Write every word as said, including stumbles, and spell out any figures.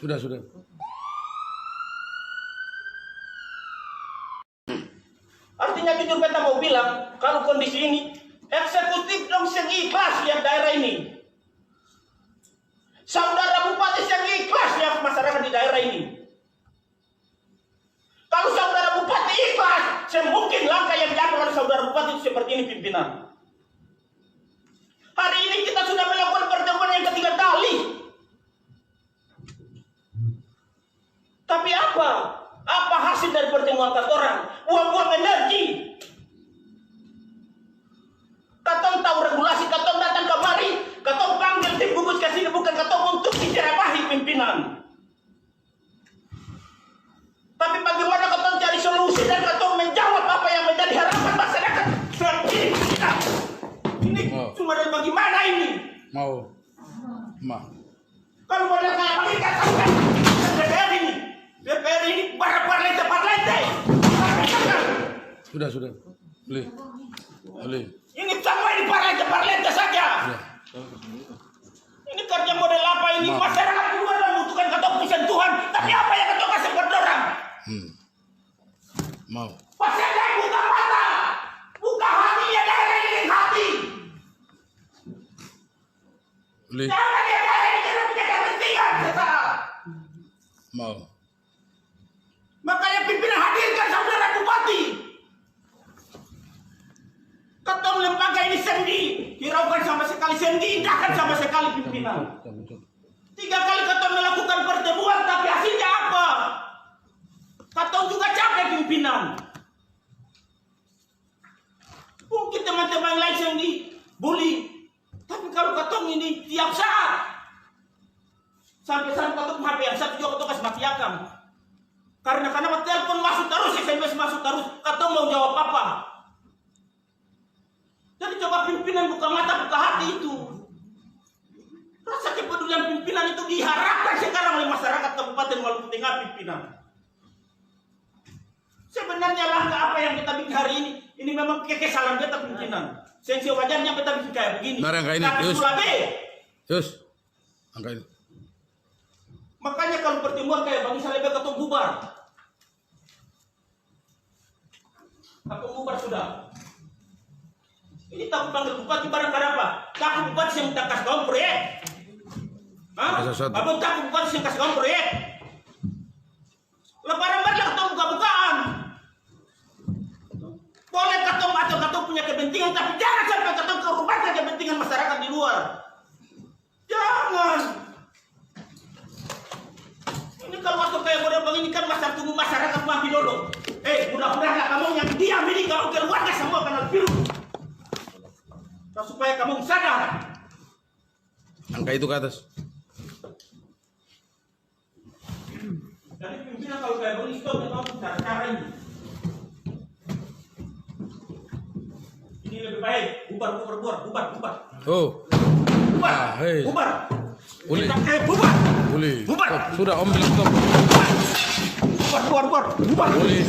Sudah, sudah. Artinya, jujur beta mau bilang, kalau kondisi ini, eksekutif dong seng ikhlas lihat daerah ini. Saudara Bupati seng ikhlas lihat masyarakat di daerah ini. Kalau saudara Bupati ikhlas, seng mungkin langkah yang diambil oleh saudara Bupati itu seperti ini, pimpinan. Hari ini kita sudah melakukan pertemuan yang ketiga kali. Tapi apa? Apa hasil dari pertemuan katorang? Buang-buang energi. Katong tahu regulasi, katong datang kamari, katong panggil tim gugus ka sini, bukan katong untuk diceramai pimpinan. Tapi bagaimana katong cari solusi dan katong menjawab apa yang menjadi harapan masyarakat selama ini? Ini Oh. cuma dari bagaimana ini? Mau. Ma. Kalau model kayak begini, katong kan D P R ini. D P R ini para parlente-parlente. Sudah, sudah. Boleh. Boleh. Ini semua ini parlente-parlente saja. Ya. Ini kerja model apa ini? Maaf. Masyarakat di luar membutuhkan katong pung sentuhan, tapi apa yang katong kasih buat dorang? Hmm. Mau. Pasal dia buka mata, buka hati, dia dari hati. Boleh. Jangan dia dari dia punya kepentingan sekarang. Mau. Makanya pimpinan hadirkan saudara bupati. Katong lembaga ini seng dihiraukan sama sekali, seng diindahkan sama sekali pimpinan. Tiga kali katong melakukan pertemuan, tapi hasilnya apa? Katong juga capek pimpinan. Mungkin teman-teman lain seng dibully, tapi kalau katong ini tiap saat, sampe-sampe katong pung H P yang satu jua katong kas mati akang. Karna kanapa telpon maso tarus, S M S maso tarus, katong mau jawab apa? Jadi coba pimpinan buka mata, buka hati itu. Rasa kepedulian pimpinan itu diharapkan sekarang oleh masyarakat Kabupaten Maluku Tengah, pimpinan. Sebenarnya langkah apa yang beta bikin hari ini, ini memang kekesalan beta pimpinan. Seng sewajarnya beta bikin kaya begini. Mari angka ini, Tapi terus. Su labe. Terus. Angka ini. Makanya kalau pertemuan kaya begini, sa lebe katong bubar. Katong bubar sudah. Ini takut panggil bupati barang kanapa? Takut bupati seng kas kawan proyek? Hah? Satu-satu. Abang takut bupati seng kas kawan proyek? Lah barang-barang katong buka-bukaan. Boleh katong atau katong punya kepentingan, tapi jangan sampai katong korbankan kepentingan masyarakat di luar. Jangan. Ini kalau waktu kaya model begini kan masa tunggu masyarakat mati dolo. Eh, mudah-mudahan lah kamu yang diam ini, kamu keluarga semua kena virus. Nah, supaya kamu sadar. Angka itu ke atas. Jadi pimpinan kalau kaya begini, stop, katong pung cara-cara ini. Ini lebih baik. Bubar, bubar, bubar, bubar, bubar. Oh. Bubar. Ah, hei. Bubar. Boleh. Eh, bubar. Boleh. Bubar. Stop. Sudah, Om bilang stop. Bubar, bubar, bubar. Bubar. Boleh.